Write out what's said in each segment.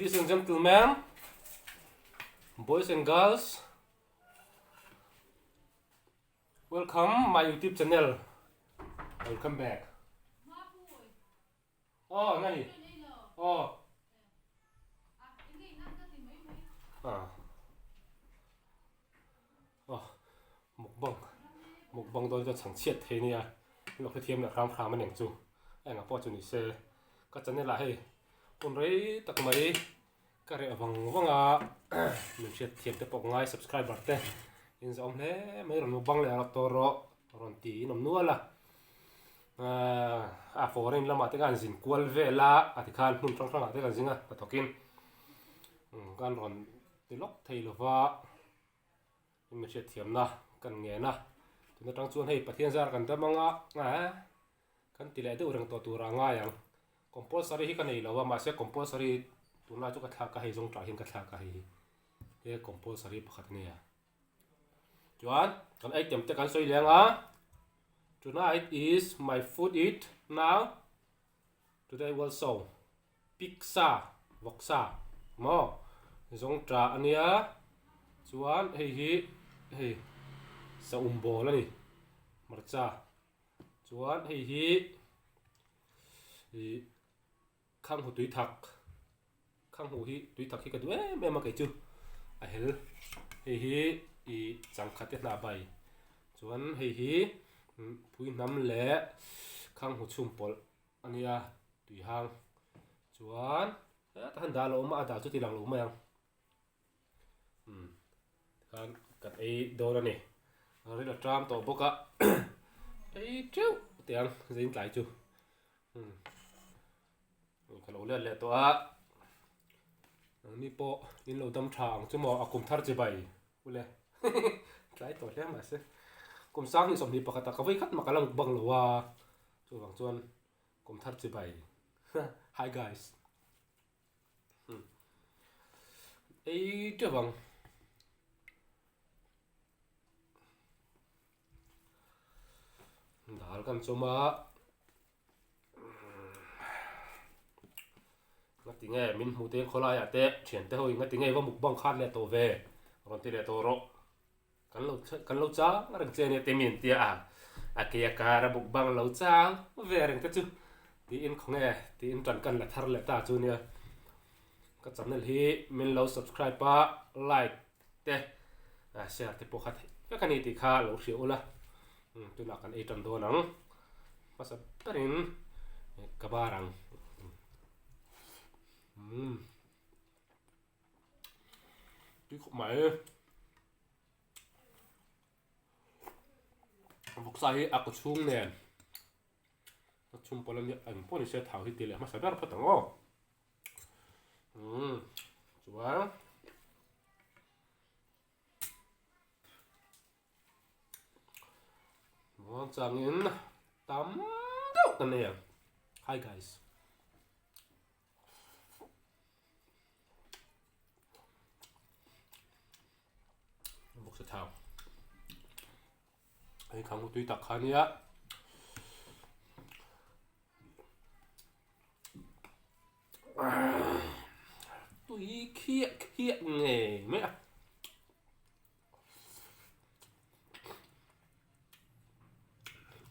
Ladies and gentlemen, boys and girls, welcome my YouTube channel. Welcome back. Aw eng a ni? Aw. Ah. Aw mukbang mukbang dawn chuan chhang chhiat thei nia lo hrethiam leh hram hram a neng chu a engah pawh chu ni se ka channel ah hei hun rei tak mai ka reh vang vang a min hriat thiam te pawh ngai subscriber te in zawm hle mai rawn mukbang leh rawh tawh rawh rawn ti in awm nual a a foreign lamah te khan zin kual vel a a ti khan hmun hrang hrangah te kan zing a hnathawkin kan rawn ti lawk thei lova mi hriat thiamna kan ngen a tun atang chuan hei Pathian zar kan dam anga kan ti leh deuh reng tawh tur a ngai ang compulsory hi ka nei lo a mahse compulsory tunlai chu ka thlak a hei zawng tah hian ka thlak a hei hi he compulsory pakhat a nia. Chuan kan item te kan sawi leng a, Tonight is my food eat now, today also pig sa, vawk sa maw zawng ta a nia, chuan hei hi hei saum bawl a ni hmarcha, chuan hei hi ih Khanghu tui thak, Khanghu hi tui thak hi ka duh em em a kei chu a hel hei hi ih changkhat te hnah bai chuan hei hi pui hnam leh khanghu chhum pawlh a nia tui hang chuan hetah hian dal a awm a a dal chu ti lang lo mai ang. Umm tikhan kan ei dawn a ni ril a ṭam tawh bawk a ei teuh teh ang zing tlai chu umm ka lo let leh tawh a nangni pawh in lo dam tha ang chu maw a kum thar chi bai ule tlai tawh hle mahse kum sang hnih sawmhnih pakhat ah ka vawi khat mah ka la mukbang lo a chuvang chuan kum thar chi bai hi guys. Ei teuh ang. Dal kan chawm a. Ngati nge min hmu te khawlai ah te thian te ho in ngati nge va mukbang khat leh tawh ve rawn ti leh tawh rawh. Kan lo kan lo chang reng che ania te mi an tia a, a ke a kar a mukbang lo chang ve reng te chu tiin khawnge tiin tan kan la thar leh ta chu nia. Ka channel hi min lo subscribe a, like te share te pawh kha theih vek a ni tih kha lo hria ula, tunah kan ei tan dawn ang. Hmasa berin ka bar ang. Umm. Tui khawp mai. Vawksa hi a kaw chhung nen a chhum pawlh a nia eng pawh ni se thau hi ti leh hmasa ber phawt ang aw. Umm chuan muang changin tam deuh kan nei ang. Hi guys. Bawksa thau. Hei khang tui tak kha nia. Tui khiah khiah ngei mai a.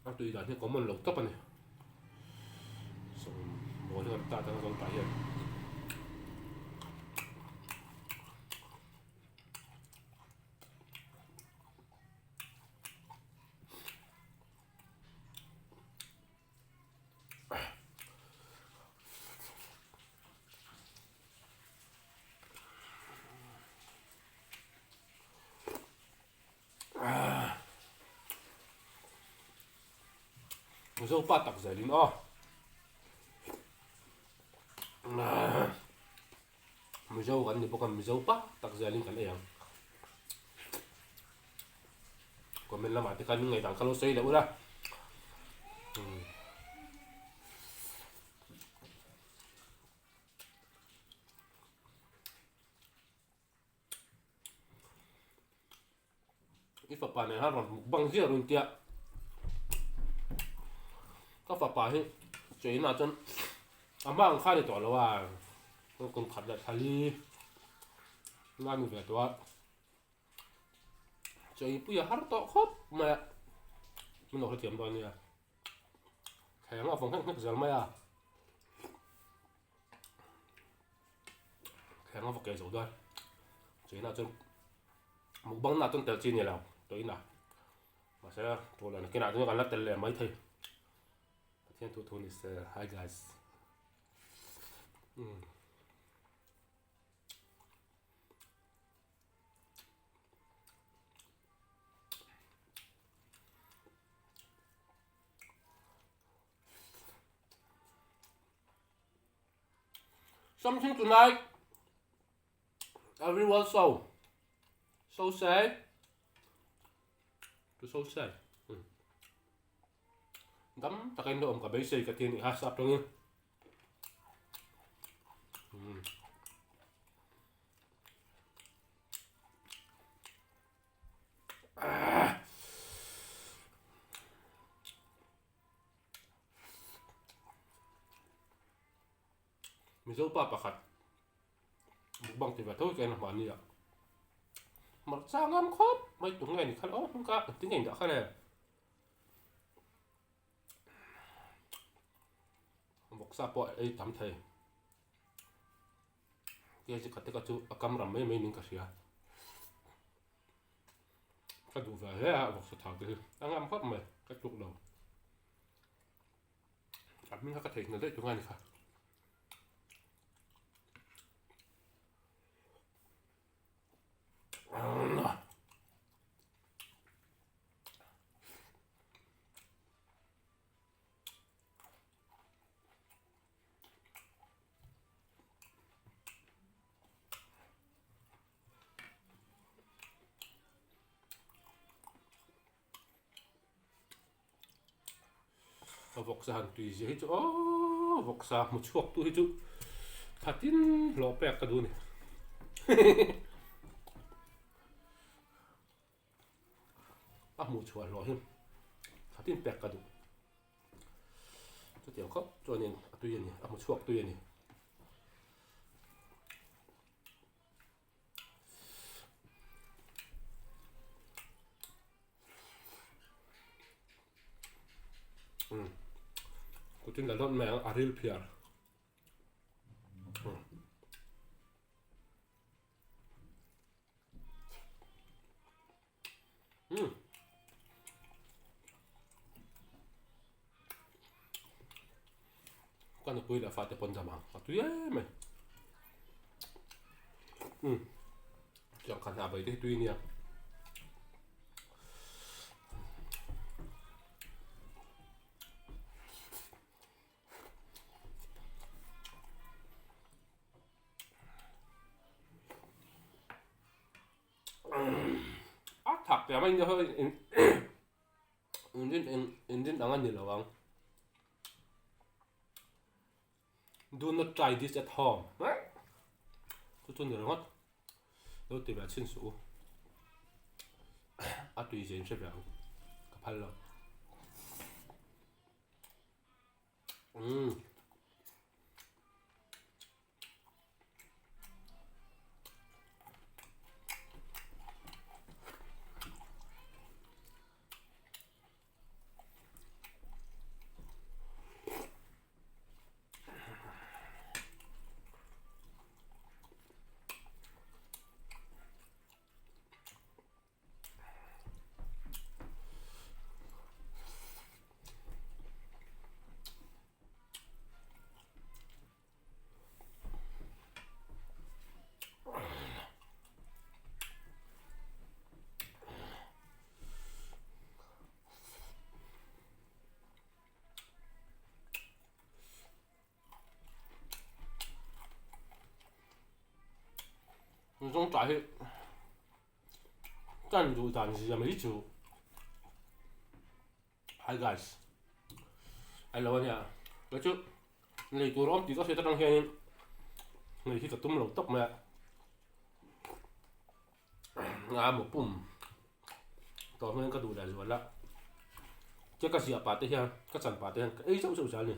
A tui dan hi common lo tawp a ni. Sawm mawl hi kan ta tang zawng tah hian. Mizo pa tak zelin aw. Mizo kan ni bawk a, Mizo pa tak zelin kan ei ang. Comment lamah te khan ngaihdan kha lo sawi leh ula. I fapa nen khan rawn mukbang ziah run tia ka fapa hi cheina chuan a hma ang kha ni tawh lo a. Kum khat leh thla li lai ni ve tawh a, chawi a har tawh khawp mai a, min lo hrethiam dawn nia, thleng a vawng nghek nghek zel mai a, thleng a va keh zo dawn, chawina chuan mukbang na chuan tel chi a ni lo tawhina mahse tawh leh nakinah chuan kan la tel leh maithei. Pathian thu thu ni se hi guys um Something tonight everyone so so say to so say um Dam takin la awm ka beisei ka ti a nih kha sap tawngin. Um. Ah. Mizo pa pakhat mukbang ti ve tho hian mahni ah hmarcha ngam khawp mai tum nge ni kha le aw hmun ka engtin nge indah kha le. Vawksa pawh a ei tam thei. Kg khat te kha chu a kam ram mai mai niin ka hria. Ka duh ve hle a vawksa thau te hi a ngam khawp mai ka tluk lo. A hming kha ka theihnghilh daih tur a ni kha. A vawksa han tui zia hi chu aww vawksa hmu chhuak tu hi chu khatin hlawh pek ka duh a ni a hmuh chhuah hlawh hi khatin pek ka duh chutiang khawp chuanin a tui a ni a hmu chhuak tui a ni. Kutin la hlawt mai ang a ril phiar. Um. Ka nupui leh fate pawn dam ang a tui em mai. Um. Tiang kha hna bai te hi tui nia. A thak teh mai nia in in rin in rin ang a ni lo ang do not try this at home chu chu ni ringawt lo ti ve chhin suh u a tui zia in hre ve ang ka phal lo umm. Zawngṭah hi kan duh dan zia mai chu Hi guys ai lo ania kei chu lei tur awm tih ka hriat atang hianin lei hi ka tum lo tawp mai a nga maw pum tawh hmel ka duh leh zual a che ka ziah pah te hian ka chan pah te hian ka ei zauh zauh zel a ni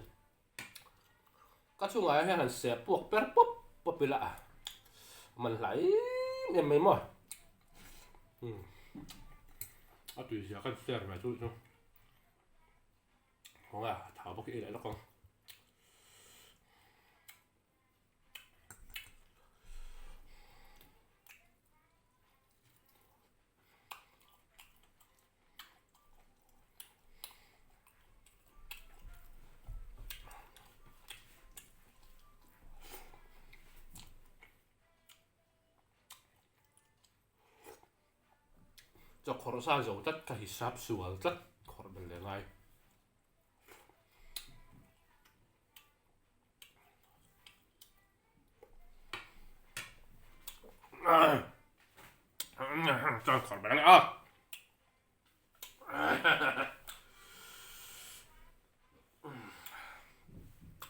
ka chungah hian han seh puak per pawp. pawp ila a man hla em em mai maw umm a tui zia kan share ve chu chu khawnga thau bawk hi ei leh lawk ang. Chaw khawrh sa zo tlat ka hisap sual tlat khawrh belh leh ngai. Chuan khawrh belh a.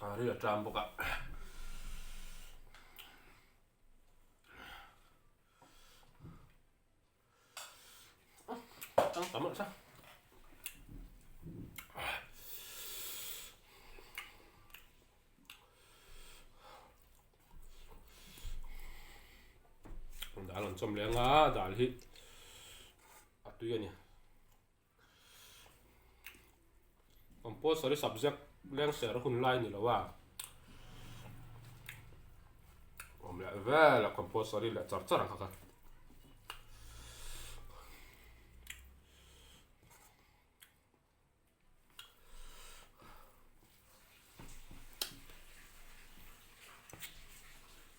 A ri a ṭam bawk a. Tang tam loh sa. Dal an chawm leng a, dal hi a tui a ni. Compulsory subject leng ser hun lai ni lo a, awm leh vel a compulsory leh char char ang kha kha.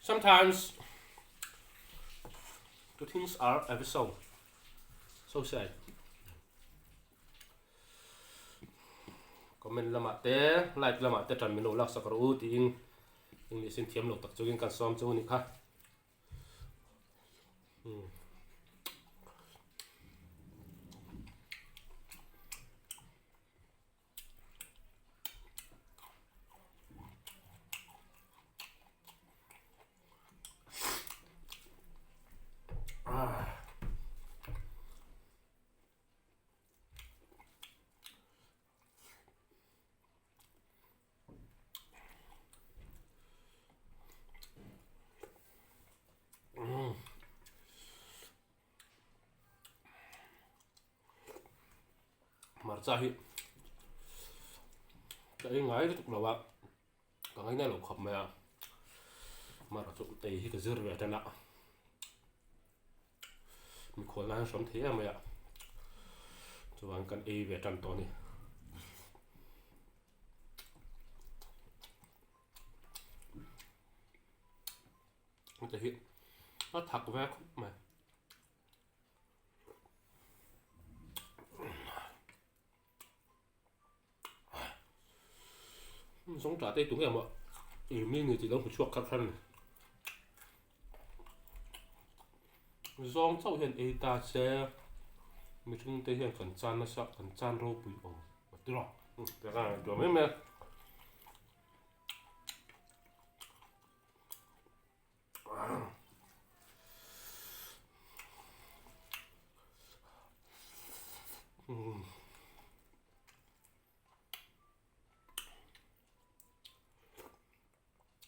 Sometimes the things are ever so so sad. Comment lamah te like lamah te tan min lo lak sak rawh u tiin English in thiam lo tak chungin kan sawm chu ni kha. Hmm. Hmarcha hi ka ei ngai lutuk lo a, ka ngaina lo khawp mai a, hmarcha chu ei hi ka zir ve tan a, mikhual nan hrawm thei em mai a, chuan kan ei ve tan tawh a ni. Heta hi a thak ve khawp mai. Zawng tah te hi tunge maw ih mi ni tih lo hmu chhuak khat khat a ni. Zawng chauh hian ei ta che mihring te hian kan chan nasa kan chan ropui awm a ti rawh. Tuah mai mai a.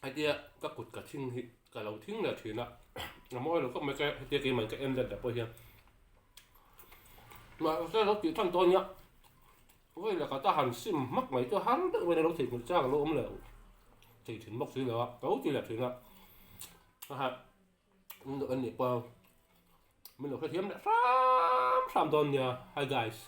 Hetia ka kut ka thing hi ka lo thing leh thin a, a mawi lo khawp mai ka hetia keimah ka en let leh pawh hian mahse lo tih than dawn nia. Vawi leh khat a han sim hmak mai chu har deuh mai a lo theihnghilh chak a lo awm leh thei thin bawk si lo a, ka lo ti leh thin a, aha min lo en leh pawh min lo hrethiam leh hram hram dawn nia hi guys.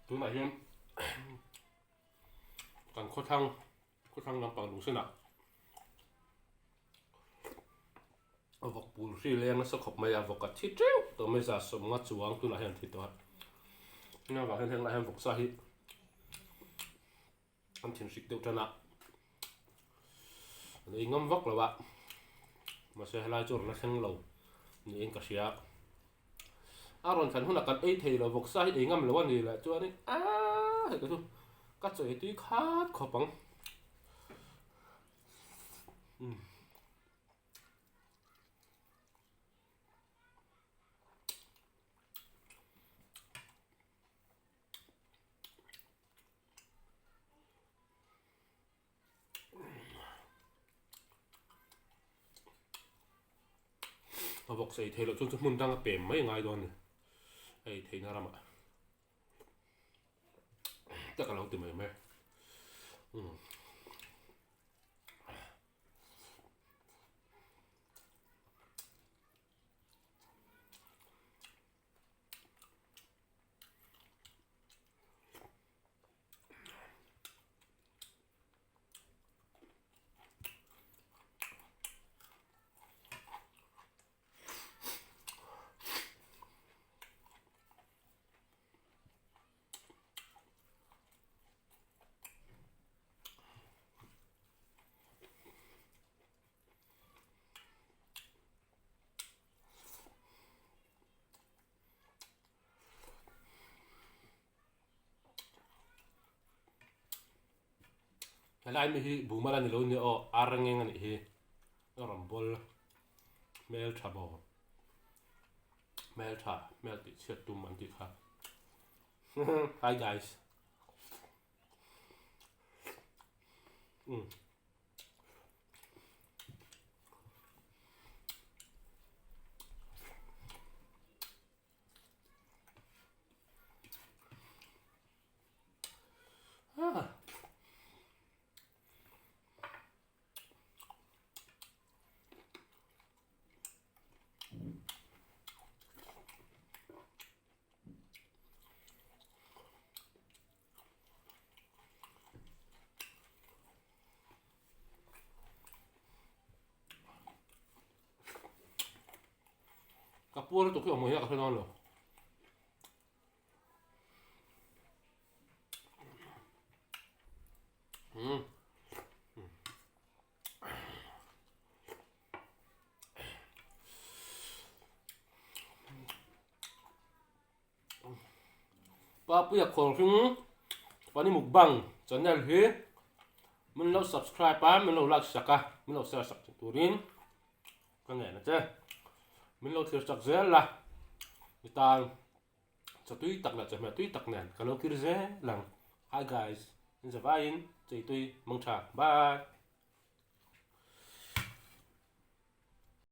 Tunah hian kan khawthlang khawthlang lampang lung senah vawk. pul hri leng nasa khawp mai a, vawk a thi teuh tawh mai 150 chuang tunah hian an thi tawh a. Heng avang hian heng lai hian vawksa hi an thinhrik deuh tan a, an ei ngam vak lo a, mahse helai chu a rawn la thleng lo niin ka hria. A rawn thlan hunah kan ei thei lo vawksa hi ei ngam lo a ni lah chuanin aaa hei ka chu ka chawi tui khat khawp ang. Umm. A vawk sei thei loh chuan chu hmun dang a pem mai ngai dawn a ni a ei theihna ramah te ka lo ti mai mai umm. Helai mi hi bumal a ni lo nia aw ar ngeng a nih hi a rawn bawl hmel tha bawk hmel tha hmel tih chhiat tum an tih kha hi guys umm. Ka puar lutuk hi awm ang hian ka hre dawn lo. Umm. Papuia Khawlhring Pani Mukbang channel hi min lo subscribe a, min lo like sak a, min lo share sak turin ka ngen a che. Min lo thlir chak zel la, i tan chaw tui tak leh chawhmeh tui tak nen ka lo kir zel ang. Hi guys, in zavaiin chei tui mangtha. Bye.